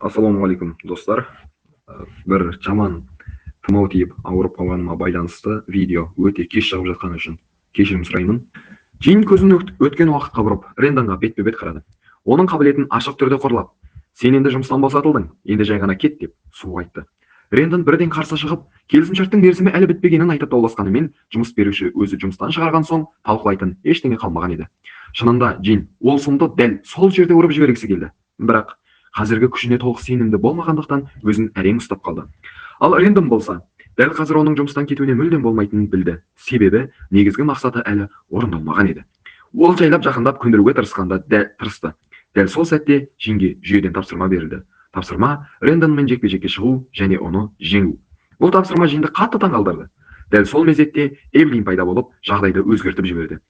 Ассалаумағалейкум, достар! Бір жаман тұмау тиіп, ауырып қалғаныма байланысты видео өте кеш шығып жатқаны үшін кешірім сұраймын. Джин көзін өткен уақытқа бұрып, Рэндонға бетпе-бет қарады. Оның қабілетін ашық түрде қорлап, «Сен енді жұмыстан босатылдың, енді жай ғана кет», – деп суық айтты. Рэндон бірден қарсы шығып, келісімшарттың мерзімі әлі бітпегенін айтып дауласқанымен, жұмыс беруші өзі жұмыстан шығарған соң, талқылайтын ештеңе қалмаған еді. Шынында, Джин ол сұмды дәл сол жерде ұрып жібергісі келді. Бірақ қазіргі күшіне толық сенімді болмағандықтан, өзін әрең ұстап қалды. Ал Рэндон болса, дәл қазір оның жұмыстан кетуіне мүлдем болмайтынын білді. Себебі негізгі мақсаты әлі орындалмаған еді. Ол жайлап жақындап, көндіруге тырысқанда дәл тырысты. Дәл сол сәтте Джинге жүйеден тапсырма берілді. Тапсырма: Рэндонмен жекпе-жекке шығу және оны жеңу. Бұл тапсырма Джинді қатты таңғалдырды. Дәл сол мезетте Эвлин пайда болып, жағдайды өзгертіп жіберді.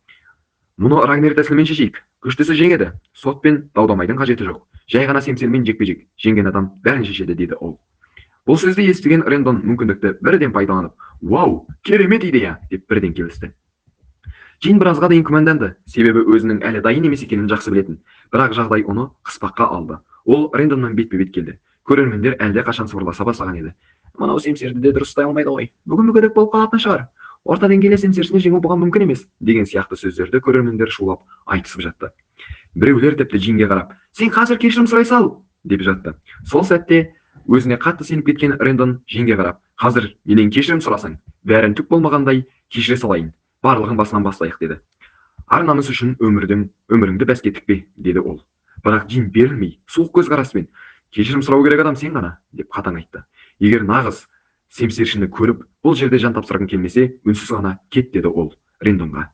«Мұны Рагнер тәсілімен шешейік. Күштісі жеңеді. Сотпен даудамайдың қажеті жоқ. Жай ғана семсермен жекпе-жек. Жеңген адам бәрін шешеді», – деді ол. Бұл сөзді естіген Рэндон мүмкіндікті бірден пайдаланып, «Вау, керемет идея!» – деп бірден келісті. Джин біразға дейін күмәнданды, себебі өзінің әлі дайын емес екенін жақсы білетін. Бірақ жағдай оны қыспаққа алды. Ол Рэндонмен бетпе-бет келді. Көрермендер әлде қашан сыбырласа бастаған еді. «Мынау семсерді де дұрыс ұстай алмайды ғой. Бүгін мүгедек болып қалатын шығар. Орта деңгейлі семсершіні жеңу бұған мүмкін емес», – деген сияқты сөздерді көрермендер шулап айтысып жатты. Біреулер тіпті Джинге қарап, «Сен қазір кешірім сұрай сал», – деп жатты. Сол сәтте өзіне қатты сеніп кеткен Рэндон Джинге қарап, «Қазір менен кешірім сұрасаң, бәрін түк болмағандай кешіре салайын. Барлығын басынан бастайық», – деді. «Ар намыс үшін өміріңді бәске тікпе», – деді ол. Бірақ Джин берілмей, суық көзқараспен, «Кешірім сұрау керек адам сен ғана», – деп қатаң айтты. «Егер нағыз семсершіні көріп, бұл жерде жан тапсырғың келмесе, үнсіз ғана кет», – деді ол Рэндонға.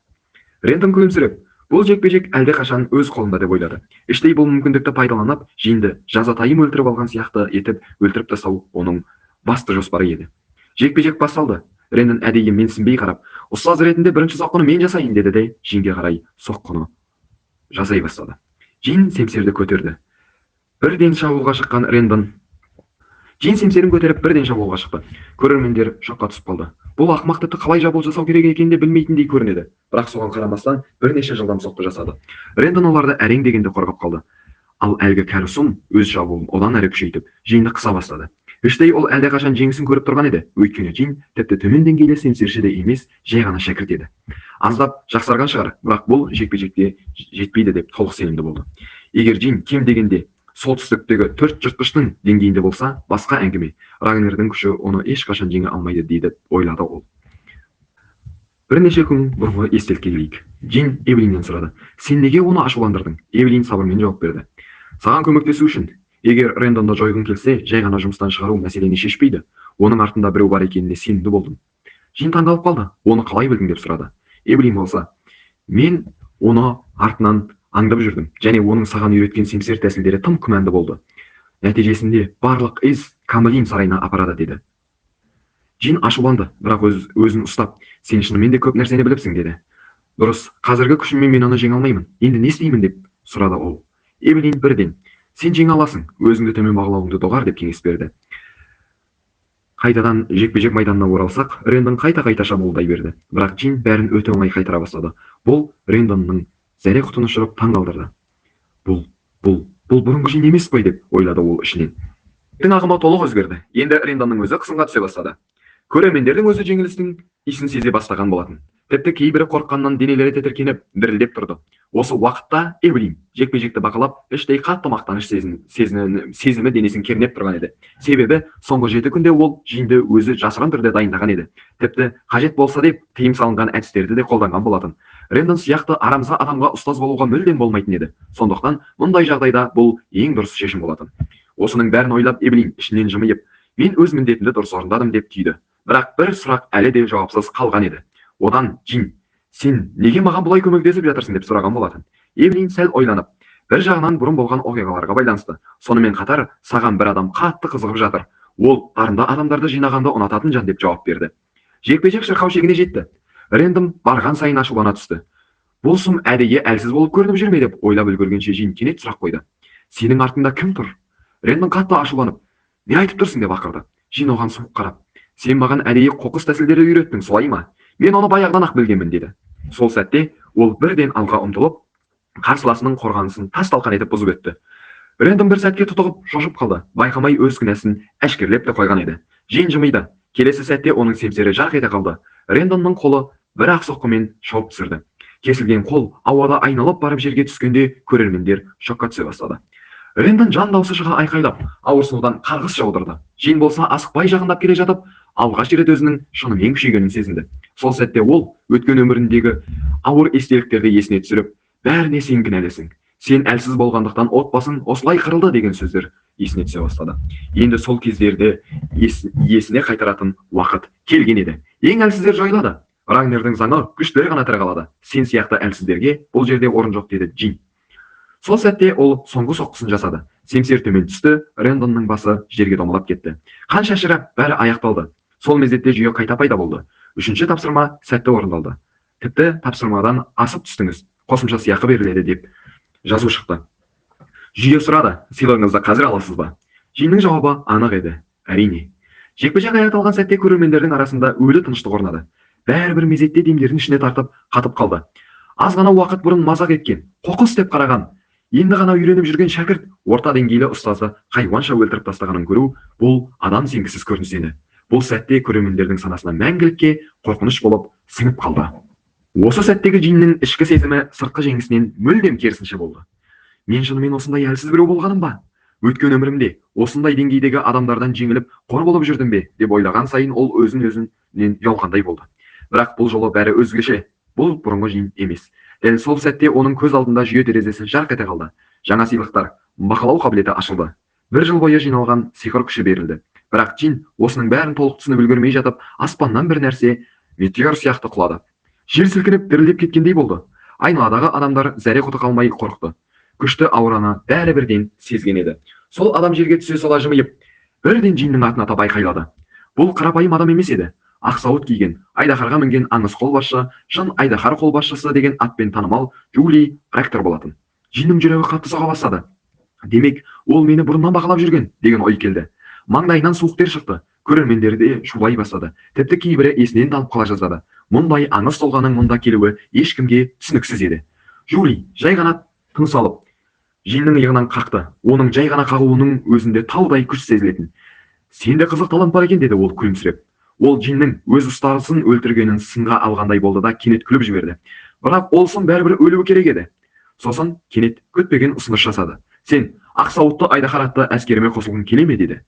Рэндон күлімсіреп, бұл жекпе-жек әлдеқашан өз қолында деп ойлады. Іштей бұл мүмкіндікті пайдаланып, Джинді жазатайым өлтіріп алған сияқты етіп өлтіріп тастау оның басты жоспары еді. Жекпе-жек басталды. Рэндон әдейі менсінбей қарап, «Ұстаз ретінде бірінші соққыны мен жасайын», – деді де, Джинге қарай соққыны жасай бастады. Джин семсерді көтерді. Бірден шабуылға шыққан Рэндон. Джин семсерін көтеріп, бірден шабуылға шықты. Көрермендер шокқа түсіп қалды. Бұл ақымақ тіпті қалай шабуыл жасау керек екенін де білмейтіндей көрінеді. Бірақ соған қарамастан бірнеше жылдам соққы жасады. Рэндон оларды әрең дегенде қорғап қалды. Ал әлгі кәрі сұм өз шабуылын одан әрі күшейтіп, Джинді қыса бастады. Іштей ол әлдеқашан жеңісін көріп тұрған еді. Өйткені Джин тіпті төмен деңгейлі семсерші де емес, жай ғана шәкірт еді. Аздап жақсарған шығар, бірақ бұл жекпе-жекте жетпейді деп толық сенімді болды. Егер Джин кем дегенде солтүстіктегі төрт жыртқыштың деңгейінде болса, басқа әңгіме. Рагнердің күші оны ешқашан жеңе алмайды дейді ойлады ол. Бірнеше күн бұрынғы естелікке келейік. Джин Эвелиннен сұрады: «Сен неге оны ашуландырдың?» Эвелин сабырмен жауап берді: «Саған көмектесу үшін. Егер Рэндонды жойғың келсе, жай ғана жұмыстан шығару мәселені шешпейді. Оның артында біреу бар екеніне сенімді болдым». Джин таңғалып қалды. «Оны қалай білдің?» – деп сұрады. Эвелин болса, «Мен оны артынан аңдып жүрдім және оның саған үйреткен семсер тәсілдері тым күмәнді болды. Нәтижесінде барлық із Камелин сарайына апарады», – деді. Джин ашуланды, бірақ өз өзін ұстап, «Сен шынымен де көп нәрсені біліпсің», – деді. «Дұрыс, қазіргі күшіммен мен оны жеңе алмаймын. Енді не істеймін?» – деп сұрады ол. Эвелин бірден, «Сен жеңе аласың, өзіңді төмен бағалауыңды доғар», – деп кеңес берді. Қайтадан жекпе-жек майданына оралсақ, Рэндон қайта-қайта шабуылдай берді. Бірақ Джин бәрін өте оңай қайтара бастады. Бұл Рэндонның зәре құтын ұшырып, таң қалдырды. Бұл бұрынғы Джин емес қой», – деп ойлады ол ішінен. Ағымы толық өзгерді. Енді Рэндонның өзі қысымға түсе бастады. Көрермендердің өзі жеңілістің иісін сезе бастаған болатын. Тіпті кейбірі қорыққаннан денелері тітіркеніп, дірілдеп тұрды. Осы уақытта Эвелин жекпе-жекті бақылап, іштей қатты мақтаныш сезімі денесін кернеп тұрған еді. Себебі соңғы 7 күнде ол Джинді өзі жасырын түрде дайындаған еді. Тіпті қажет болса деп тыйым салынған әдістерді де қолданған болатын. Рэндон сияқты арамза адамға ұстаз болуға мүлдем болмайтын еді. Сондықтан мұндай жағдайда бұл ең дұрыс шешім болатын. Осының бәрін ойлап, Эвелин ішінен жымиып, «Мен өз міндетімді дұрыс орындадым», – деп түйді. Бірақ бір сұрақ әлі де жауапсыз қалған еді. Одан Джин, «Сен неге маған бұлай көмектесіп жатырсың?» – деп сұраған болатын. Эвелин сәл ойланып, «Бір жағынан, бұрын болған оқиғаларға байланысты. Сонымен қатар саған бір адам қатты қызығып жатыр. Ол дарынды адамдарды жинағанды ұнататын жан», – деп жауап берді. Жекпе-жек шырқау шегіне жетті. Рэндон барған сайын ашулана түсті. Бұл сұм әдейі әлсіз болып көрініп жүр ме деп ойлап үлгергенше, Джин кенет сұрақ қойды: «Сенің артыңда кім тұр?» Рэндон қатты ашуланып, «Не айтып тұрсың?» – деп ақырды. Джин оған суық қарап, «Сен маған әдейі қоқыс тәсілдерді үйреттің, солай ма? Мен оны баяғыдан ақ білгенмін», – деді. Сол сәтте ол бірден алға ұмтылып, қарсыласының қорғанысын тас талқан етіп бұзып өтті. Рэндон бір сәтке тұтығып, шошып қалды. Байқамай өз кінәсін әшкерелеп те қойған еді. Джин жымиды. Келесі сәтте оның семсері жарқ ете қалды. Рэндонның қолы бір-ақ соққымен шауып түсірді. Кесілген қол ауада айналып барып жерге түскенде, көрермендер шокқа түсе бастады. Рэндон жан даусы шыға айқайлап, ауырсынудан қарғыс жаудырды. Джин болса, асықпай жақындап келе жатып, алғаш рет өзінің шынымен күшейгенін сезінді. Сол сәтте ол өткен өміріндегі ауыр естеліктерді есіне түсіріп, «Бәріне сен кінәлісің, сен әлсіз болғандықтан отбасың осылай қырылды» деген сөздер есіне түсе бастады. Енді сол кездерді есіне қайтаратын уақыт келген еді. «Ең әлсіздер жойылады. Рагнердің заңы: күштілер ғана тірі қалады. Сен сияқты әлсіздерге бұл жерде орын жоқ», – деді Джин. Сол сәтте ол соңғы соққысын жасады. Семсер төмен түсті, Рэндонның басы жерге домалап кетті. Қан шашырап, бәрі аяқталды. Сол мезетте жүйе қайта пайда болды. «Үшінші тапсырма сәтті орындалды. Тіпті тапсырмадан асып түстіңіз. Қосымша сыйақы беріледі», – деп жазу шықты. Жүйе сұрады: «Сыйлығыңызды қазір аласыз ба?» Джиннің жауабы анық еді: «Әрине». Жекпе жек аяқталған сәтте көрермендердің арасында өлі тыныштық орнады. Бәрі бір мезетте демдерін ішіне тартып, қатып қалды. Аз ғана уақыт бұрын мазақ еткен, қоқыс деп қараған, енді ғана үйреніп жүрген шәкірт орта деңгейлі ұстазды хайуанша өлтіріп тастағанын көру – бұл адам сенгісіз көрініс еді. Бұл сәтте көрермендердің санасына мәңгілікке қорқыныш болып сіңіп қалды. Осы сәттегі Джиннің ішкі сезімі сыртқы жеңісінен мүлдем керісінше болды. «Мен шынымен осындай әлсіз біреу болғаным ба? Өткен өмірімде осындай деңгейдегі адамдардан жеңіліп, қор болып жүрдім бе?» деп ойлаған сайын ол өзін өзінен ұялғандай болды. Бірақ бұл жолы бәрі өзгеше. Бұл бұрынғы Джин емес. Дәл сол сәтте оның көз алдында жүйе терезесі жарқ ете қалды. Жаңа сыйлықтар, бақылау қабілеті ашылды. Бір жыл бойы жиналған сиқыр күші берілді. Бірақ Джин осының бәрін толық түсініп үлгермей жатып, аспаннан бір нәрсе метеор сияқты құлады. Жер сілкініп, дірілдеп кеткендей болды. Айналадағы адамдар зәре құты қалмай қорықты. Күшті аураны бәрі бірден сезген еді. Сол адам жерге түсе сала жымиып, бірден Джиннің атын атап айқайлады. Бұл қарапайым адам емес еді. Ақ сауыт киген, айдаһарға мінген аңыз қолбасшы, Жын Айдаһар қолбасшысы деген атпен танымал Джули Ректор болатын. Джиннің жүрегі қатты соға бастады. «Демек, ол мені бұрыннан бақылап жүрген» деген ой келді. Маңдайынан суық тер шықты. Көрермендер де шулай бастады. Тіпті кейбірі есінен танып қала жаздады. Мұндай аңыз тұлғаның мұнда келуі ешкімге түсініксіз еді. Жули жай ғана тыныс алып, Джиннің иығынан қақты. Оның жай ғана қағуының өзінде таудай күш сезілетін. «Сенде қызық талант бар екен», – деді ол күлімсіреп. Ол Джиннің өз ұстазын өлтіргенін сынға алғандай болды да, кенет күліп жіберді. Бірақ ол сын бәрібір өлуі керек еді. Сосын кенет күтпеген ұсыныс жасады. «Сен ақ сауытты айдаһар атты әскеріме қосылғың келе ме?» – деді.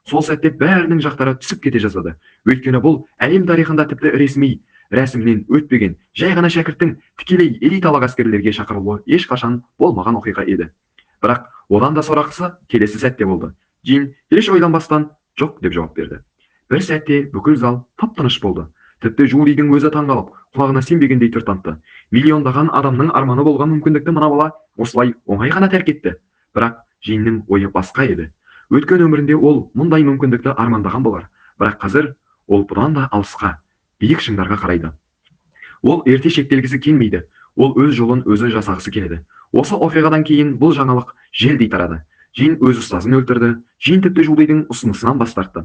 Сол сәтте бәрінің жақтары түсіп кете жаздады. Өйткені бұл әлем тарихында тіпті ресми рәсімнен өтпеген жай ғана шәкірттің тікелей элиталық әскерлерге шақырылуы ешқашан болмаған оқиға еді. Бірақ одан да сорақысы келесі сәтте болды. Джин еш ойланбастан «Жоқ» деп жауап берді. Бір сәтте бүкіл зал тып тыныш болды. Тіпті Жулидің өзі таңғалып, құлағына сенбегендей түр танытты. Миллиондаған адамның арманы болған мүмкіндікті мына бала осылай оңай ғана тәрк етті. Бірақ Джиннің ойы басқа еді. Өткен өмірінде ол мұндай мүмкіндікті армандаған болар, бірақ қазір ол бұдан да алысқа, биік шыңдарға қарайды. Ол ерте шектелгісі келмейді. Ол өз жолын өзі жасағысы келеді. Осы оқиғадан кейін бұл жаңалық желдей тарады: Джин өз ұстазын өлтірді, Джин тіпті Жулидің ұсынысынан бас тартты.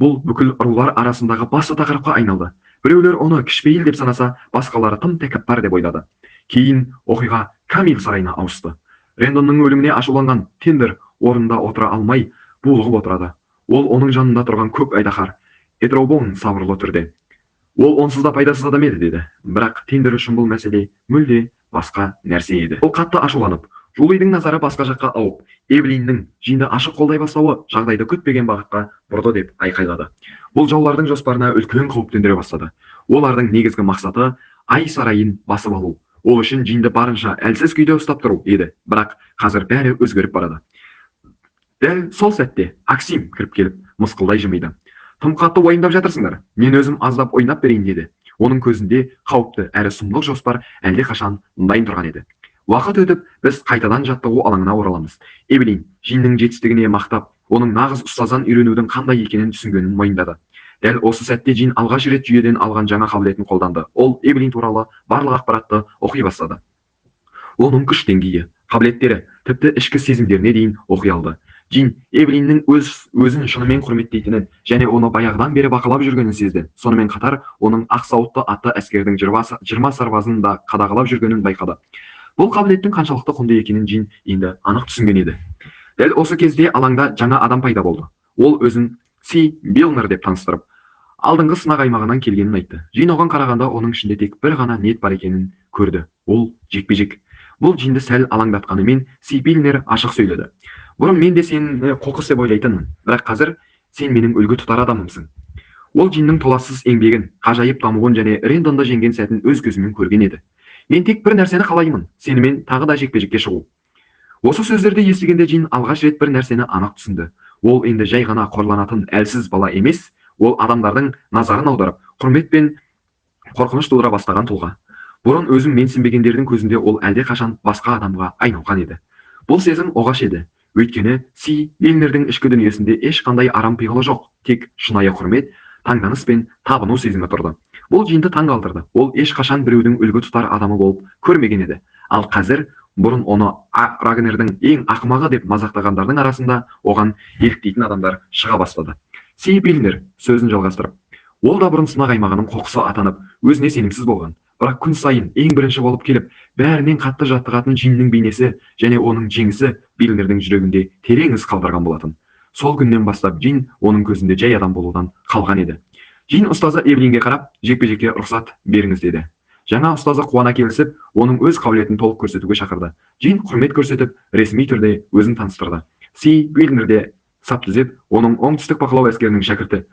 Бұл бүкіл рулар арасындағы басты тақырыпқа айналды. Біреулер оны кішіпейіл деп санаса, басқалары тым тәкаппар деп ойлады. Кейін оқиға Камил сарайына ауысты. Рэндонның өліміне ашуланған Тендер орнында отыра алмай, булығып отырады. Ол оның жанында тұрған көк айдаһар Этроубон сабырлы түрде: «Ол онсыз да пайдасыз адам еді», – деді. Бірақ Тендер үшін бұл мәселе мүлде басқа нәрсе еді. Ол қатты ашуланып, Жулидің назары басқа жаққа ауып, Эвелиннің Джинді ашық қолдай бастауы жағдайды күтпеген бағытқа бұрды деп айқайлады. Бұл жаулардың жоспарына үлкен қауіп төндіре бастады. Олардың негізгі мақсаты Ай сарайын басып алу, ол үшін Джинді барынша әлсіз күйде ұстап тұру еді. Бірақ қазір бәрі өзгеріп барады. Дәл сол сәтте Аксим кіріп келіп, мысқылдай жымиды. «Тым қатты уайымдап жатырсыңдар. Мен өзім аздап ойнап берейін», – деді. Оның көзінде қауіпті әрі сұмдық жоспар әлдеқашан дайын тұрған еді. Уақыт өтіп, біз қайтадан жаттығу алаңына ораламыз. Эвелин Джиннің жетістігіне мақтап, оның нағыз ұстаздан үйренудің қандай екенін түсінгенін мойындады. Дәл осы сәтте Джин алғаш рет жүйеден алған жаңа қабілетін қолданды. Ол Эвелин туралы барлық ақпаратты оқи бастады. Оның күш деңгейі, қабілеттері, тіпті ішкі сезімдеріне дейін оқи алды. Джин Эвелиннің өз өзін шынымен құрметтейтінін және оны баяғыдан бері бақылап жүргенін сезді. Сонымен қатар оның ақ сауытты атты әскердің 20 сарбазын да қадағалап жүргенін байқады. Бұл қабілеттің қаншалықты құнды екенін Джин енді анық түсінген еді. Дәл осы кезде алаңда жаңа адам пайда болды. Ол өзін Си Билнер деп таныстырып, алдыңғы сынақ аймағынан келгенін айтты. Джин оған қарағанда, оның ішінде тек бір ғана ниет бар екенін көрді. Ол жекпе-жек. Бұл Джинді сәл алаңдатқанымен, Си Билнер ашық сөйледі. «Бұрын мен де сені қоқыс деп ойлайтынмын, бірақ қазір сен менің үлгі тұтар адамымсың». Ол Джиннің толассыз еңбегін, ғажайып дамуын және Рэндонды жеңген сәтін өз көзімен көрген еді. «Мен тек бір нәрсені қалаймын: сенімен тағы да жекпе-жекке шығу». Осы сөздерді естігенде Джин алғаш рет бір нәрсені анық түсінді. Ол енді жай ғана қорланатын әлсіз бала емес, ол адамдардың назарын аударып, құрмет пен қорқыныш тудыра бастаған тұлға. Бұрын өзін менсінбегендердің көзінде ол әлдеқашан басқа адамға айналған еді. Бұл сезім оғаш еді, өйткені Си Билнердің ішкі дүниесінде ешқандай арам пиғылы жоқ, тек шынайы құрмет, таңданыс пен табыну сезімі тұрды. Бұл Джинді таң қалдырды. Ол ешқашан біреудің үлгі тұтар адамы болып көрмеген еді. Ал қазір бұрын оны Рагнердің ең ақымағы деп мазақтағандардың арасында оған еліктейтін адамдар шыға бастады. Си Билнер сөзін жалғастырып, ол да бұрын сынақ аймағының қоқысы атанып, өзіне сенімсіз болған. Бірақ күн сайын ең бірінші болып келіп, бәрінен қатты жаттығатын Джиннің бейнесі және оның жеңісі Билнердің жүрегінде терең із қалдырған болатын. Сол күннен бастап Джин оның көзінде жай адам болудан қалған еді. Джин ұстазы Эвлинге қарап, «Жекпе-жекке рұқсат беріңіз», – деді. Жаңа ұстазы қуана келісіп, оның өз қабілетін толық көрсетуге шақырды. Джин құрмет көрсетіп, ресми түрде өзін таныстырды. Си Билнер де сап түзеп, оның оңтүстік бақылау әскерінің шәкірті,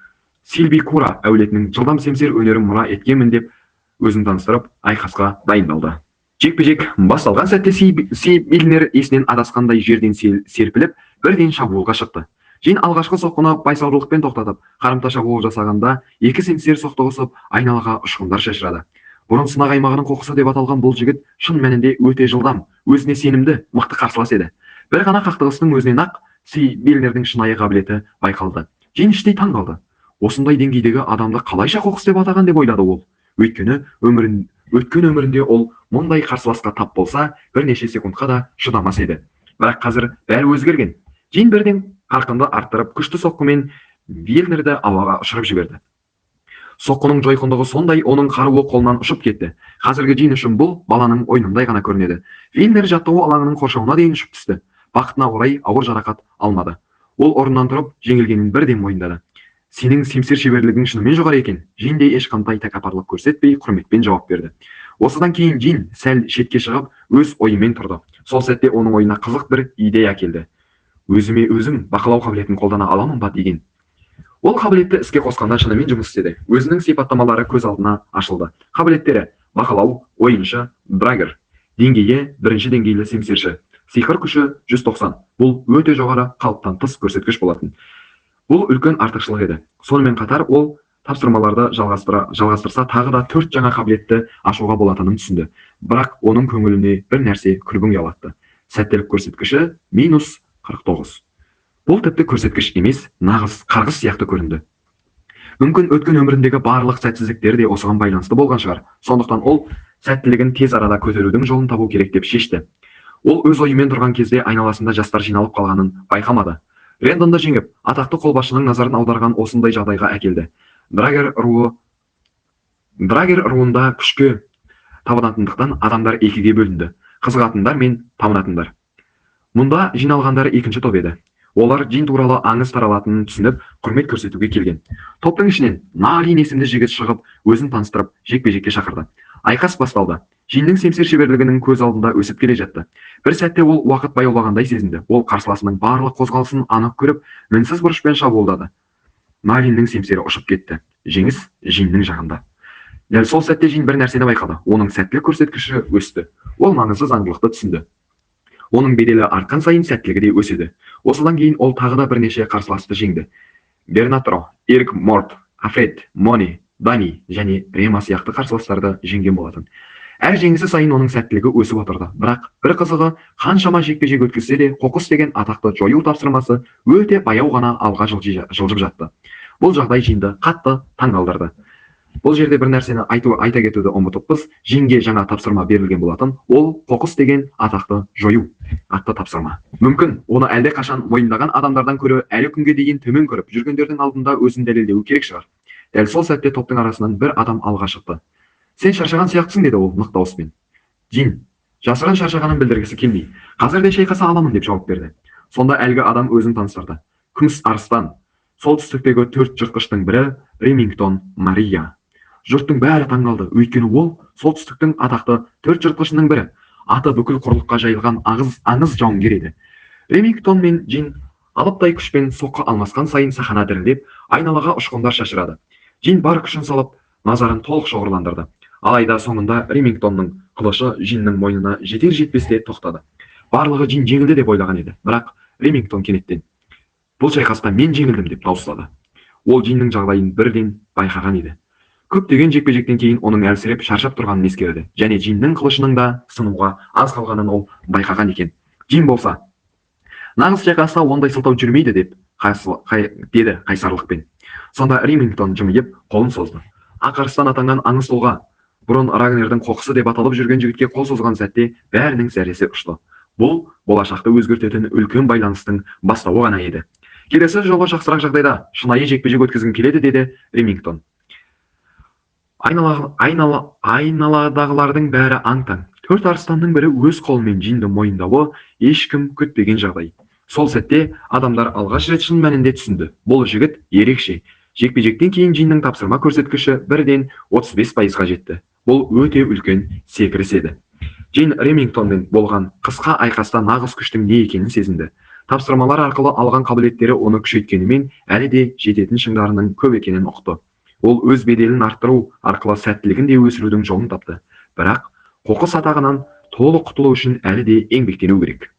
Сильби Кура әулетінің жылдам семсер өнерін мұра еткенмін деп өзін таныстырып, айқасқа дайындалды. Жекпе-жек басталған сәтте Си Билнер есінен адасқандай жерден серпіліп, бірден шабуылға шықты. Джин алғашқы соққыны байсалдылықпен тоқтатып, қарымта шабуыл жасағанда, екі семсер соқтығысып, айналаға ұшқындар шашырады. Бұрын сынақ аймағының қоқысы деп аталған бұл жігіт шын мәнінде өте жылдам, өзіне сенімді, мықты қарсылас еді. Бір ғана қақтығыстың өзінен ақ Си Билнердің шынайы қабілеті байқалды. Джин іштей таң қалды. Осындай деңгейдегі адамды қалайша қоқыс деп атаған деп ойлады ол. Өйткені өткен өмірінде ол мұндай қарсыласқа тап болса, бірнеше секундқа да шыдамас еді. Бірақ қазір бәрі өзгерген. Джин бірден қарқынды арттырып, күшті соққымен Вильнерді ауаға ұшырып жіберді. Соққының жойқындығы сондай, оның қаруы қолынан ұшып кетті. Қазіргі Джин үшін бұл баланың ойынындай ғана көрінеді. Вильнер жаттығу алаңының қоршауына дейін ұшып түсті. Бақытына орай, ауыр жарақат алмады. Ол орнынан тұрып, жеңілгенін бірден мойындады. «Сенің семсер шеберлігің шынымен жоғары екен». Джин де ешқандай тәкаппарлық көрсетпей, құрметпен жауап берді. Осыдан кейін Джин сәл шетке шығып, өз ойымен тұрды. Сол сәтте оның ойына қызық бір идея келді. Өзіме өзім бақылау қабілетін қолдана аламын ба деген. Ол қабілетті іске қосқанда шынымен жұмыс істеді. Өзінің сипаттамалары көз алдына ашылды. Қабілеттері: бақылау, ойыншы, драгер. Деңгейі: бірінші деңгейлі семсерші. Сиқыр күші 190. Бұл өте жоғары, қалыптан тыс көрсеткіш болатын. Бұл үлкен артықшылық еді. Сонымен қатар ол тапсырмаларды жалғастырса, тағы да төрт жаңа қабілетті ашуға болатынын түсінді. Бірақ оның көңіліне бір нәрсе күрбің ұялатты. Сәттілік көрсеткіші минус 49. Бұл тіпті көрсеткіш емес, нағыз қарғыс сияқты көрінді. Мүмкін, өткен өміріндегі барлық сәтсіздіктер де осыған байланысты болған шығар. Сондықтан ол сәттілігін тез арада көтерудің жолын табу керек деп шешті. Ол өз ойымен тұрған кезде айналасында жастар жиналып қалғанын байқамады. Рэндонды жеңіп, атақты қолбасшының назарын аударған осындай жағдайға әкелді. Драгер руында күшке табынатындықтан адамдар екіге бөлінді: қызығатындар мен табынатындар. Мұнда жиналғандар екінші топ еді. Олар Джин туралы аңыз таралатынын түсініп, құрмет көрсетуге келген. Топтың ішінен Налин есімді жігіт шығып, өзін таныстырып, жекпе-жекке шақырды. Айқас басталды. Джиннің семсер шеберлігінің көз алдында өсіп келе жатты. Бір сәтте ол уақыт баяулағандай сезінді. Ол қарсыласының барлық қозғалысын анық көріп, мінсіз бұрышпен шабуылдады. Налиннің семсері ұшып кетті. Жеңіс Джиннің жағында. Дәл сол сәтте Джин бір нәрсені байқады. Оның сәттілік көрсеткіші өсті. Ол маңызды заңдылықты түсінді: оның беделі артқан сайын сәттілігі де өседі. Осыдан кейін ол тағы да бірнеше қарсыласты жеңді. Бернатро, Эрик Морт, Афред, Мони, Дани және Рема сияқты қарсыластарды жеңген болатын. Әр жеңісі сайын оның сәттілігі өсіп отырды. Бірақ бір қызығы, қаншама жекпе-жек өткізсе де, қоқыс деген атақты жою тапсырмасы өте баяу ғана алға жылжып жатты. Бұл жағдай Джинді қатты таңғалдырды. Бұл жерде бір нәрсені айта кетуді ұмытыппыз. Джинге жаңа тапсырма берілген болатын. Ол қоқыс деген атақты жою атты тапсырма. Мүмкін, оны әлдеқашан мойындаған адамдардан көрі әлі күнге дейін төмен көріп жүргендердің алдында өзін дәлелдеуі керек шығар. Дәл сол сәтте топтың арасынан бір адам алға шықты. «Сен шаршаған сияқтысың», – деді ол нық дауыспен. Джин жасырын шаршағанын білдіргісі келмей, «Қазір де шайқаса аламын», – деп жауап берді. Сонда әлгі адам өзін таныстырды: Күміс арыстан, солтүстіктегі төрт жыртқыштың бірі Ремингтон Мария. Жұрттың бәрі таңғалды, өйткені ол солтүстіктің атақты төрт жыртқышының бірі, аты бүкіл құрлыққа жайылған аңыз жауынгер еді. Ремингтон мен Джин алыптай күшпен соққы алмасқан сайын сахна дірілдеп, айналаға ұшқындар шашырады. Джин бар күшін салып, назарын толық шоғырландырды. Алайда соңында Ремингтонның қылышы Джиннің мойнына жетер жетпесте тоқтады. Барлығы Джин жеңілді деп ойлаған еді, бірақ Ремингтон кенеттен: «Бұл шайқаста мен жеңілдім», – деп дауыстады. Ол Джиннің жағдайын бірден байқаған еді. Көптеген жекпе-жектен кейін оның әлсіреп, шаршап тұрғанын ескерді және Джиннің қылышының да сынуға аз қалғанын ол байқаған екен. Джин болса: «Нағыз шайқаста ондай сылтау жүрмейді», – деп деді қайсарлықпен. Сонда Ремингтон жымиып, қолын созды. Ақ арыстан атанған аңыз тұлға бұрын Рагнердің қоқысы деп аталып жүрген жігітке қол созған сәтте бәрінің зәресі ұшты. Бұл болашақты өзгертетін үлкен байланыстың бастауы ғана еді. «Келесі жолы жақсырақ жағдайда шынайы жекпе-жек өткізгім келеді», – деді Ремингтон. Айналадағылардың бәрі аң-таң. Төрт арыстанның бірі өз қолымен Джинді мойындауы ешкім күтпеген жағдай. Сол сәтте адамдар алғаш рет шын мәнінде түсінді: бұл жігіт ерекше. Жекпе-жектен кейін Джиннің тапсырма көрсеткіші бірден 35%-ға жетті. Бұл өте үлкен секіріс еді. Джин Ремингтонмен болған қысқа айқаста нағыз күштің не екенін сезінді. Тапсырмалар арқылы алған қабілеттері оны күшейткенімен, әлі де жететін шыңдарының көп екенін ұқты. Ол өз беделін арттыру арқылы сәттілігін де өсірудің жолын тапты, бірақ қоқыс атағынан толық құтылу үшін әлі де еңбектену керек.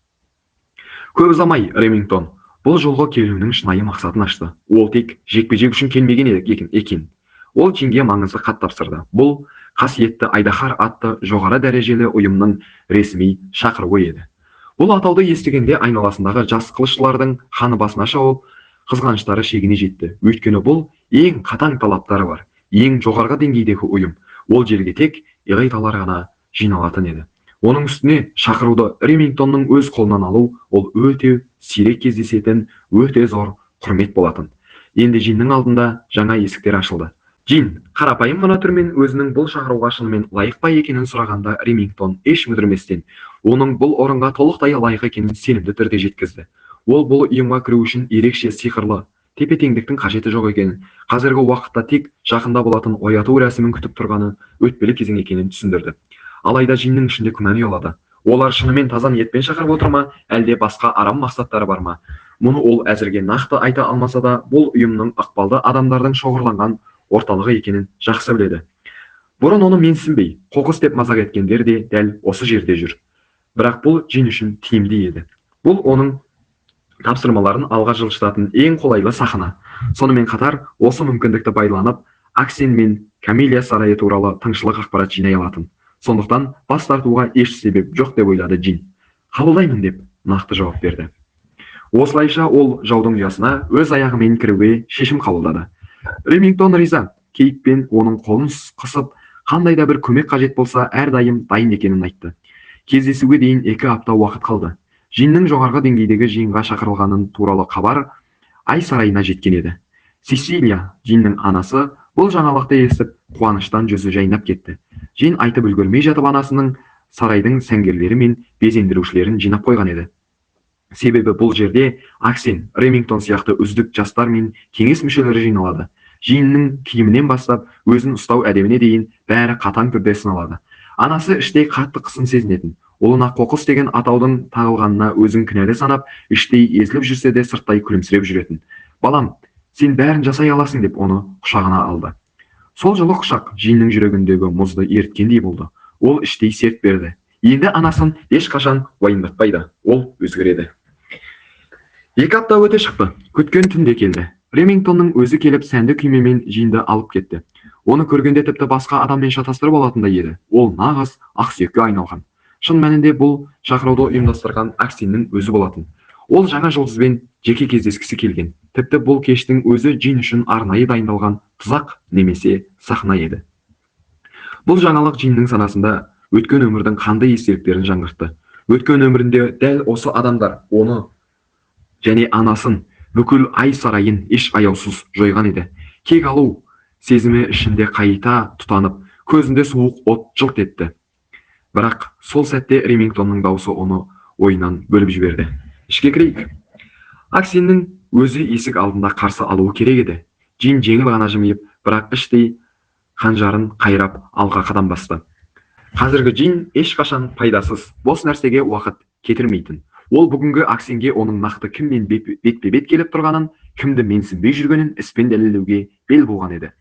Көп ұзамай Ремингтон бұл жолғы келуінің шынайы мақсатын ашты. Ол тек жекпе-жек үшін келмеген екен. Ол Джинге маңызды хат тапсырды. Бұл Қасиетті айдаһар атты жоғары дәрежелі ұйымның ресми шақыруы еді. Бұл атауды естігенде айналасындағы жас қылышшылардың қаны басына шауып, қызғаныштары шегіне жетті, өйткені бұл ең қатаң талаптары бар, ең жоғарғы деңгейдегі ұйым. Ол жерге тек элиталар ғана жиналатын еді. Оның үстіне шақыруды Ремингтонның өз қолынан алу ол өте сирек кездесетін өте зор құрмет болатын. Енді Джиннің алдында жаңа есіктер ашылды. Джин қарапайым ғана түрмен өзінің бұл шақыруға шынымен лайық па екенін сұрағанда, Ремингтон еш мүдірместен оның бұл орынға толықтай лайық екенін сенімді түрде жеткізді. Ол бұл ұйымға кіру үшін ерекше сиқырлы тепе-теңдіктің қажеті жоқ екенін, қазіргі уақытта тек жақында болатын ояту рәсімін күтіп тұрғаны өтпелі кезең екенін түсіндірді. Алайда Джиннің ішінде күмән ұялады: олар шынымен таза ниетпен шақырып отыр ма, әлде басқа арам мақсаттары бар ма? Мұны ол әзірге нақты айта алмаса да, бұл ұйымның ықпалды адамдардың шоғырланған орталығы екенін жақсы біледі. Бұрын оны менсінбей, қоқыс деп мазақ еткендер де дәл осы жерде жүр. Бірақ бұл Джин үшін тиімді еді. Бұл оның тапсырмаларын алға жылжытатын ең қолайлы сахна. Сонымен қатар осы мүмкіндікті пайдаланып, Аксен мен Камелия сарайы туралы тыңшылық ақпарат жинай алатын. Сондықтан бас тартуға еш себеп жоқ деп ойлады Джин. «Қабылдаймын», – деп нақты жауап берді. Осылайша ол жаудың ұясына өз аяғымен кіруге шешім қабылдады. Ремингтон риза кейіппен оның қолын қысып, қандай да бір көмек қажет болса, әрдайым дайын екенін айтты. Кездесуге дейін 2 апта уақыт қалды. Джиннің жоғарғы деңгейдегі жиынға шақырылғанын туралы хабар Ай сарайына жеткен еді. Сесилия, Джиннің анасы, бұл жаңалықты естіп, қуаныштан жүзі жайнап кетті. Джин айтып үлгермей жатып, анасының сарайдың сәнгерлері мен безендірушілерін жинап қойған еді, себебі бұл жерде Аксен, Ремингтон сияқты үздік жастар мен кеңес мүшелері жиналады. Жиынның киімінен бастап өзін ұстау әдебіне дейін бәрі қатаң түрде сыналады. Анасы іштей қатты қысым сезінетін. Ұлына қоқыс деген атаудың тағылғанына өзін кінәлі санап, іштей езіліп жүрсе де, сырттай күлімсіреп жүретін. «Балам, сен бәрін жасай аласың», – деп оны құшағына алды. Сол жылы құшақ Джиннің жүрегіндегі мұзды еріткендей болды. Ол іштей серт берді: енді анасын ешқашан уайымдатпайды, ол өзгереді. 2 апта өте шықты. Күткен түн де келді. Ремингтонның өзі келіп, сәнді күймемен Джинді алып кетті. Оны көргенде тіпті басқа адаммен шатастырып алатындай еді. Ол нағыз ақсүйекке айналған. Шын мәнінде бұл шақыруды ұйымдастырған Аксеннің өзі болатын. Ол жаңа жұлдызбен жеке кездескісі келген. Тіпті бұл кештің өзі Джин үшін арнайы дайындалған тұзақ немесе сахна еді. Бұл жаңалық Джиннің санасында өткен өмірдің қандай естеліктерін жаңғыртты. Өткен өмірінде дәл осы адамдар оны және анасын, бүкіл Ай сарайын еш аяусыз жойған еді. Кек алу сезімі ішінде қайта тұтанып, көзінде суық от жылт етті. Бірақ сол сәтте Ремингтонның даусы оны ойынан бөліп жіберді: «Ішке кірейік». Аксеннің өзі есік алдында қарсы алуы керек еді. Джин жеңіл ғана жымиып, бірақ іштей қанжарын қайрап, алға қадам басты. Қазіргі Джин ешқашан пайдасыз, бос нәрсеге уақыт кетірмейтін. Ол бүгінгі Аксенге оның нақты кіммен бетпе-бет келіп тұрғанын, кімді менсінбей жүргенін іспен дәлелдеуге бел буған еді.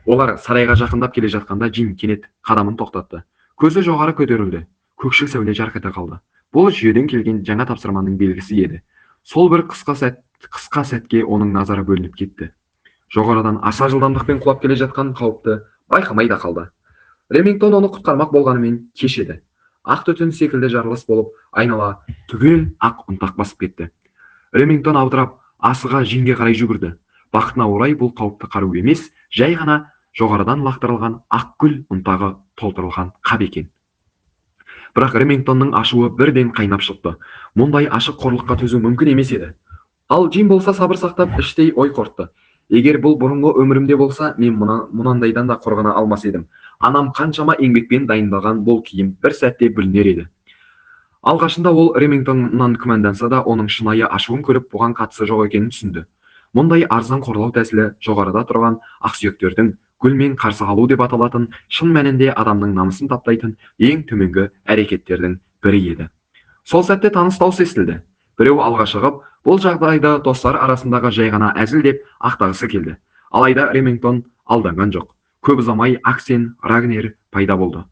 Олар сарайға жақындап келе жатқанда, Джин кенет қадамын тоқтатты. Көзі жоғары көтерілді. Көкшіл сәуле жарқ ете қалды. Бұл жүйеден келген жаңа тапсырманың белгісі еді. Сол бір қысқа сәтке оның назары бөлініп кетті. Жоғарыдан аса жылдамдықпен құлап келе жатқан қауіпті байқамай да қалды. Ремингтон оны құтқармақ болғанымен, кеш еді. Ақ түтін секілді жарылыс болып, айнала түгел ақ ұнтақ басып кетті. Ремингтон абдырап, асыға Джинге қарай жүгірді. Бақытына орай, бұл қауіпті қару емес, жай ғана жоғарыдан лақтырылған ақ гүл ұнтағы толтырылған қап екен. Бірақ Ремингтонның ашуы бірден қайнап шықты. Мұндай ашық қорлыққа төзу мүмкін емес еді. Ал Джин болса, сабыр сақтап, іштей ой қорытты: «Егер бұл бұрынғы өмірімде болса, мен мұнандайдан да қорғана алмас едім. Анам қаншама еңбекпен дайындаған бұл киім бір сәтте бүлінер еді». Алғашында ол Ремингтоннан күмәнданса да, оның шынайы ашуын көріп, бұған қатысы жоқ екенін түсінді. Мұндай арзан қорлау тәсілі жоғарыда тұрған ақсүйектердің гүлмен қарсы алу деп аталатын, шын мәнінде адамның намысын таптайтын ең төменгі әрекеттердің бірі еді. Сол сәтте таныс дауыс естілді. Біреу алға шығып, бұл жағдайды достар арасындағы жай ғана әзіл деп ақтағысы келді. Алайда Ремингтон алданған жоқ. Көп ұзамай Аксен Рагнер пайда болды.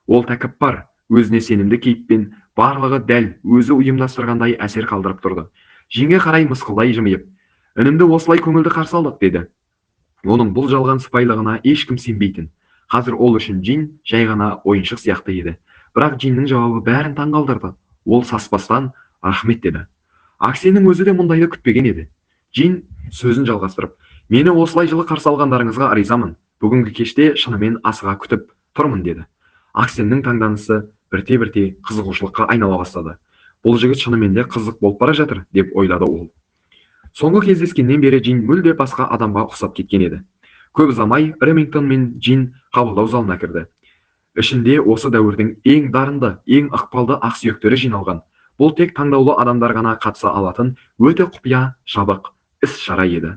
Ол тәкаппар, өзіне сенімді кейіппен, барлығы дәл өзі ұйымдастырғандай әсер қалдырып тұрды. Джинге қарай мысқылдай жымиып, «Інімді осылай көңілді қарсы алдық», – деді. Оның бұл жалған сыпайылығына ешкім сенбейтін. Қазір ол үшін Джин жай ғана ойыншық сияқты еді. Бірақ Джиннің жауабы бәрін таңғалдырды. Ол саспастан «Рахмет» деді. Аксеннің өзі де мұндайды күтпеген еді. Джин сөзін жалғастырып, «Мені осылай жылы қарсы алғандарыңызға ризамын. Бүгінгі кеште шынымен асыға күтіп тұрмын», – деді. Аксеннің таңданысы бірте бірте қызығушылыққа айнала бастады. «Бұл жігіт шынымен де қызық болып бара жатыр», – деп ойлады ол. Соңғы кездескеннен бері Джин мүлде басқа адамға ұқсап кеткен еді. Көп ұзамай Ремингтон мен Джин қабылдау залына кірді. Ішінде осы дәуірдің ең дарынды, ең ықпалды ақсүйектері жиналған. Бұл тек таңдаулы адамдар ғана қатыса алатын өте құпия, жабық іс шара еді.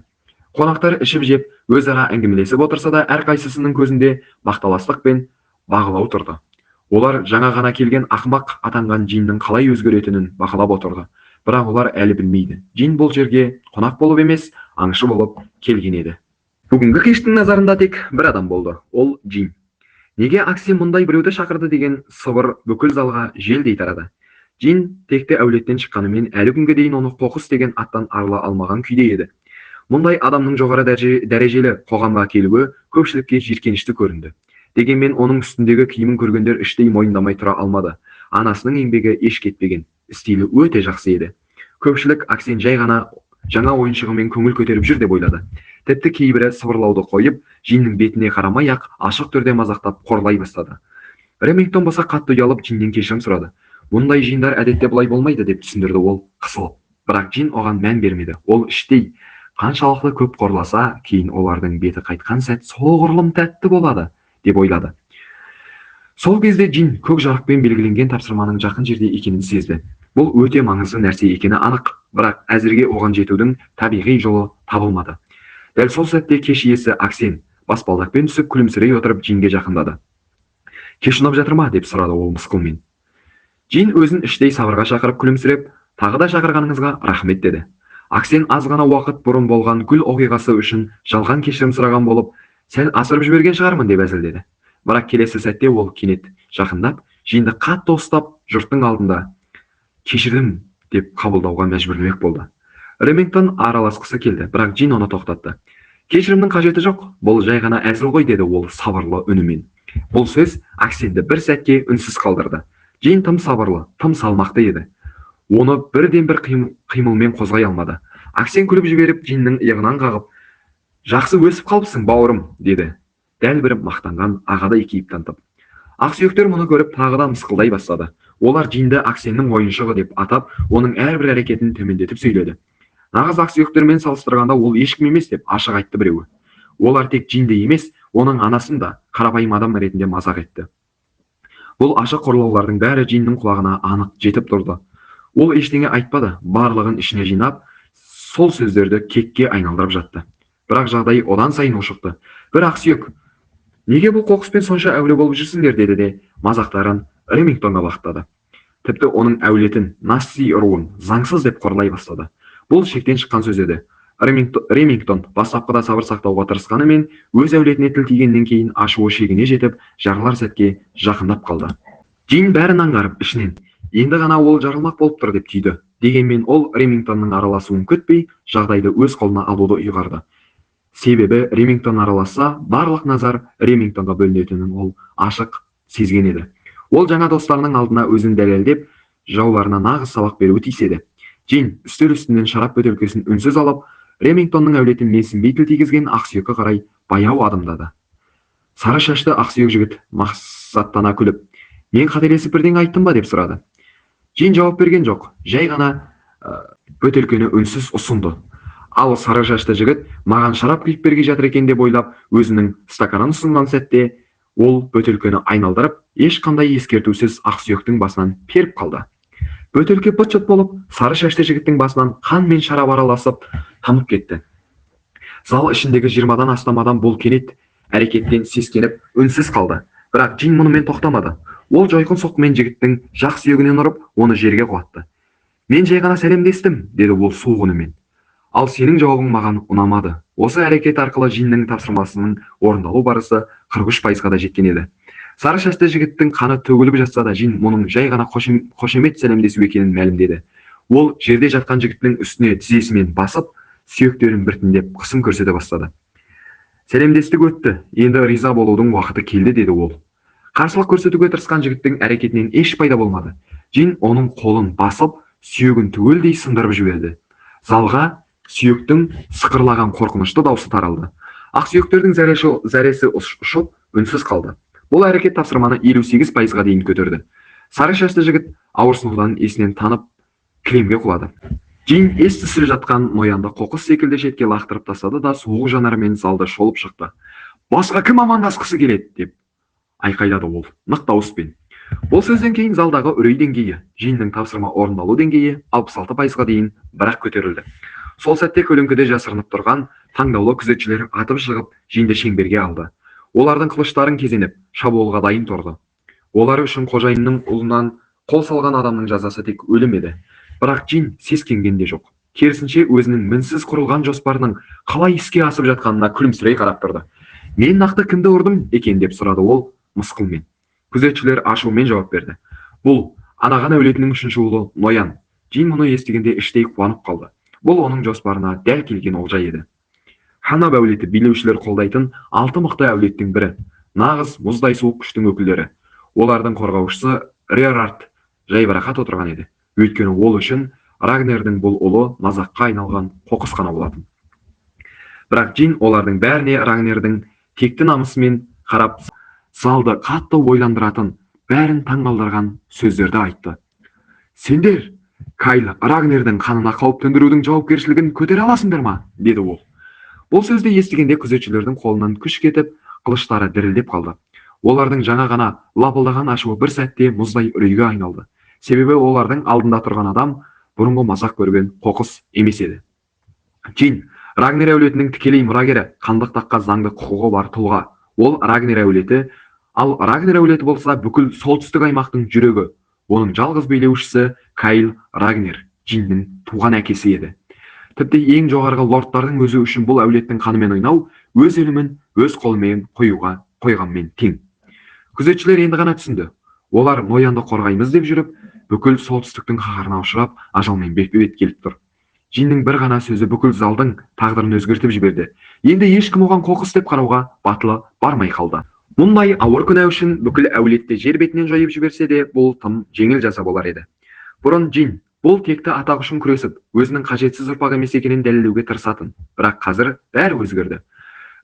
Қонақтар ішіп жеп, өзара әңгімелесіп отырса да, әрқайсысының көзінде бақталастық пен бағалау тұрды. Олар жаңа ғана келген ақымақ атанған Джиннің қалай өзгеретінін бақылап отырды. Бірақ олар әлі білмейді: Джин бұл жерге қонақ болып емес, аңшы болып келген еді. Бүгінгі кештің назарында тек бір адам болды, ол – Джин. «Неге Аксен мұндай біреуді шақырды?» деген сыбыр бүкіл залға желдей тарады. Джин текті әулеттен шыққанымен, әлі күнге дейін оны қоқыс деген аттан арыла алмаған күйде еді. Мұндай адамның жоғары дәрежелі қоғамға келуі көпшілікке жиіркенішті көрінді. Дегенмен оның үстіндегі киімін көргендер іштей мойындамай тұра алмады: анасының еңбегі еш кетпеген, стилі өте жақсы еді. Көпшілік Аксен жай ғана жаңа ойыншығымен көңіл көтеріп жүр деп ойлады. Тіпті кейбірі сыбырлауды қойып, Джиннің бетіне қарамай ақ ашық түрде мазақтап, қорлай бастады. Ремингтон болса, қатты ұялып, Джиннен кешірім сұрады. «Мұндай жиындар әдетте бұлай болмайды», – деп түсіндірді ол қысылып. Бірақ Джин оған мән бермеді. Ол іштей: «Қаншалықты көп қорласа, кейін олардың беті қайтқан сәт соғұрлым тәтті болады», – деп ойлады. Сол кезде Джин көк жарықпен белгіленген тапсырманың жақын жерде екенін сезді. Бұл өте маңызды нәрсе екені анық, бірақ әзірге оған жетудің табиғи жолы табылмады. Дәл сол сәтте кеш иесі Аксен баспалдақпен түсіп, күлімсірей отырып, Джинге жақындады. «Кеш ұнап жатыр ма?» – деп сұрады ол мысқылмен. Джин өзін іштей сабырға шақырып, күлімсіреп, «Тағы да шақырғаныңызға рахмет», – деді. Аксен аз ғана уақыт бұрын болған гүл оқиғасы үшін жалған кешірім сұраған болып, «Сәл асырып жіберген шығармын», – деп әзілдеді. Бірақ келесі сәтте ол кенет жақындап, Джинді қатты ұстап, жұрттың алдында «Кешірдім» деп қабылдауға мәжбүрлемек болды. Ремингтон араласқысы келді, бірақ Джин оны тоқтатты. «Кешірімнің қажеті жоқ, бұл жай ғана әзіл ғой», – деді ол сабырлы үнімен. Бұл сөз Аксенді бір сәтке үнсіз қалдырды. Джин тым сабырлы, тым салмақты еді, оны бірден бір қимылмен қозғай алмады. Аксен күліп жіберіп, Джиннің иығынан қағып, «Жақсы өсіп қалыпсың, бауырым», – деді, дәл бір мақтанған ағадай кейіп танытып. Ақсүйектер мұны көріп, тағы да мысқылдай бастады. Олар Джинді Аксеннің ойыншығы деп атап, оның әрбір әрекетін төмендетіп сөйледі. «Нағыз ақсүйектермен салыстырғанда, ол ешкім емес», – деп ашық айтты біреуі. Олар тек Джинді емес, оның анасын да қарапайым адам ретінде мазақ етті. Бұл ашық қорлаулардың бәрі Джиннің құлағына анық жетіп тұрды. Ол ештеңе айтпады, барлығын ішіне жинап, сол сөздерді кекке айналдырып жатты. Бірақ жағдай одан сайын ушықты. Бір ақсүйек: «Неге бұл қоқыспен сонша әуре болып жүрсіңдер?» – деді де, мазақтарын Ремингтонға бағыттады. Тіпті оның әулетін, Насси руын заңсыз деп қорлай бастады. Бұл шектен шыққан сөз еді. Ремингтон бастапқыда сабыр сақтауға тырысқанымен, өз әулетіне тіл тигеннен кейін ашуы шегіне жетіп, жарылар сәтке жақындап қалды. Джин бәрін аңғарып, ішінен: «Енді ғана ол жарылмақ болып тұр», – деп түйді. Дегенмен ол Ремингтонның араласуын күтпей, жағдайды өз қолына алуды ұйғарды. Себебі Ремингтон араласса, барлық назар Ремингтонға бөлінетінін ол ашық сезген еді. Ол жаңа достарының алдына өзін дәлелдеп, жауларына нағыз сабақ беруі тиіс еді. Джин үстел үстінен шарап бөтелкесін үнсіз алып, Ремингтонның әулетін менсінбей тіл тигізген ақсүйекке қарай баяу адымдады. Сары шашты ақсүйек жігіт мақсаттана күліп: «Мен қателесіп бірдеңе айттым ба?» – деп сұрады. Джин жауап берген жоқ, жай ғана бөтелкені үнсіз ұсынды. Ал сары шашты жігіт маған шарап құйып бергелі жатыр екен деп ойлап, өзінің стаканын ұсынған сәтте, ол бөтелкені айналдырып, ешқандай ескертусіз ақсүйектің басынан періп қалды. Бөтелке быт шыт болып, сары шашты жігіттің басынан қан мен шарап араласып тамып кетті. Зал ішіндегі 20-дан астам адам бұл кенет әрекеттен сескеніп, үнсіз қалды. Бірақ Джин мұнымен тоқтамады. Ол жойқын соққымен жігіттің жақ сүйегінен ұрып, оны жерге құлатты. «Мен жай ғана сәлемдестім», – деді ол суық үнімен. «Ал сенің жауабың маған ұнамады». Осы әрекет арқылы Джиннің тапсырмасының орындалу барысы 43%-ға да жеткен еді. Сары шашты жігіттің қаны төгіліп жатса да, Джин мұның жай ғана қошемет сәлемдесу екенін мәлімдеді. Ол жерде жатқан жігіттің үстіне тізесімен басып, сүйектерін біртіндеп қысым көрсете бастады. «Сәлемдестік өтті, енді риза болудың уақыты келді», – деді ол. Қарсылық көрсетуге тырысқан жігіттің әрекетінен еш пайда болмады. Джин оның қолын басып, сүйегін түгелдей сындырып жіберді. Залға сүйектің сықырлаған қорқынышты даусы таралды. Ақсүйектердің зәресі ұшып, үнсіз қалды. Бұл әрекет тапсырманы 58%-ға дейін көтерді. Сары шашты жігіт ауырсынудан есінен танып, кілемге құлады. Джин ес түссіз жатқан ноянды қоқыс секілді шетке лақтырып тастады да, суық жанарымен залды шолып шықты. «Басқа кім амандасқысы келеді?» – деп айқайлады ол нық дауыспен. Бұл сөзден кейін залдағы үрей деңгейі, Джиннің тапсырма орындалу деңгейі 66%-ға дейін бірақ көтерілді. Сол сәтте көлеңкеде жасырынып тұрған таңдаулы күзетшілер атып шығып, Джинді шеңберге алды. Олардың қылыштарын кезеніп, шабуылға дайын тұрды. Олар үшін қожайынның ұлынан қол салған адамның жазасы тек өлім еді. Бірақ Джин сескенген де жоқ. Керісінше, өзінің мінсіз құрылған жоспарының қалай іске асып жатқанына күлімсірей қарап тұрды. «Мен нақты кімді ұрдым екен?» – деп сұрады ол мысқылмен. Күзетшілер ашумен жауап берді: «Бұл Анаған әулетінің үшінші ұлы Ноян». Джин мұны естігенде іштей қуанып қалды. Бұл оның жоспарына дәл келген олжа еді. Ханаб әулеті билеушілер қолдайтын алты мықты әулеттің бірі, нағыз мұздай суық күштің өкілдері. Олардың қорғаушысы Рерард жайбарақат отырған еді, өйткені ол үшін Рагнердің бұл ұлы мазаққа айналған қоқыс қана болатын. Бірақ Джин олардың бәріне Рагнердің текті намысымен қарап, залды қатты ойландыратын, бәрін таңғалдырған сөздерді айтты. «Сендер Кайл Рагнердің қанына қауіп төндірудің жауапкершілігін көтере аласыңдар ма?» – деді ол. Бұл сөзді естігенде күзетшілердің қолынан күш кетіп, қылыштары дірілдеп қалды. Олардың жаңа ғана лапылдаған ашуы бір сәтте мұздай үрейге айналды. Себебі олардың алдында тұрған адам бұрынғы мазақ көрген қоқыс емес еді. Джин Рагнер әулетінің тікелей мұрагері, хандық таққа заңды құқығы бар тұлға. Ол Рагнер әулеті, ал Рагнер әулеті болса, бүкіл солтүстік аймақтың жүрегі. Оның жалғыз билеушісі Кайл Рагнер Джиннің туған әкесі еді. Тіпті ең жоғарғы лордтардың өзі үшін бұл әулеттің қанымен ойнау өз өлімін өз қолымен қоюға қойғанмен тең. Күзетшілер енді ғана түсінді: олар ноянды қорғаймыз деп жүріп, бүкіл солтүстіктің қаһарына ұшырап, ажалмен бетпе бет келіп тұр. Джиннің бір ғана сөзі бүкіл залдың тағдырын өзгертіп жіберді. Енді ешкім оған қоқыс деп қарауға батылы бармай қалды. Мұндай ауыр күнә үшін бүкіл әулетті жер бетінен жойып жіберсе де, бұл тым жеңіл жаза болар еді. Бұрын Джин бұл текті атақ үшін күресіп, өзінің қажетсіз ұрпақ емес екенін дәлелдеуге тырысатын. Бірақ қазір бәрі өзгерді.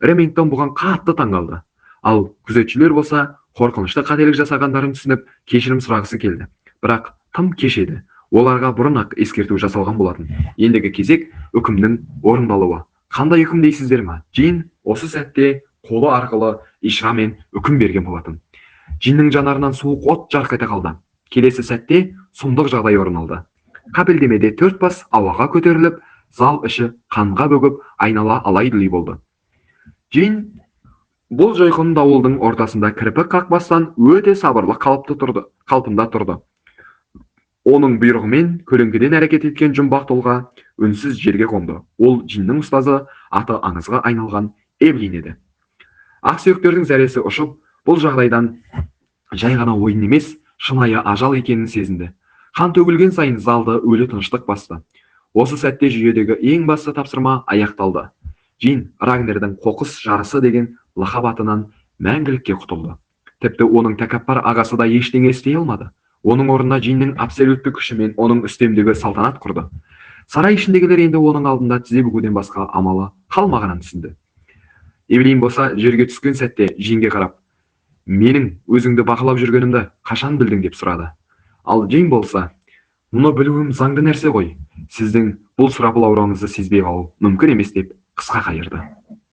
Ремингтон бұған қатты таңғалды. Ал күзетшілер болса, қорқынышты қателік жасағандарын түсініп, кешірім сұрағысы келді. Бірақ тым кеш еді. Оларға бұрын ақ ескерту жасалған болатын. Ендігі кезек – үкімнің орындалуы. Қандай үкім дейсіздер ма? Джин осы сәтте қолы арқылы ишарамен үкім берген болатын. Джиннің жанарынан суық от жарқ ете қалды. Келесі сәтте сұмдық жағдай орын алды. Қапелдемеде төрт бас ауаға көтеріліп, Зал іші қанға бөгіп, айнала алай-дүлей болды. Джин бұл жойқын дауылдың ортасында кірпік қақпастан өте сабырлы қалыпты тұрды, қалпында тұрды. Оның бұйрығымен көлеңкеден әрекет еткен жұмбақ тұлға үнсіз жерге қонды. Ол Джиннің ұстазы, аты аңызға айналған Эвлин еді. Ақсүйектердің зәресі ұшып, бұл жағдайдан жай ғана ойын емес, шынайы ажал екенін сезінді. Қан төгілген сайын залды өлі тыныштық басты. Осы сәтте жүйедегі ең басты тапсырма аяқталды. Джин Рагнердің қоқыс жарысы деген лақап атынан мәңгілікке құтылды. Тіпті оның тәкаппар ағасы да ештеңе істей алмады. Оның орнына Джиннің абсолютті күшімен оның үстемдігі салтанат құрды. Сарай ішіндегілер енді оның алдында тізе бүгуден басқа амалы қалмағанын түсінді. Эвелин болса, жерге түскен сәтте Джинге қарап, «Менің өзіңді бақылап жүргенімді қашан білдің?» деп сұрады. Ал Джин болса, «Мұны білуім заңды нәрсе ғой. Сіздің бұл сұрапыл аураңызды сезбей қалу мүмкін емес», деп қысқа қайырды.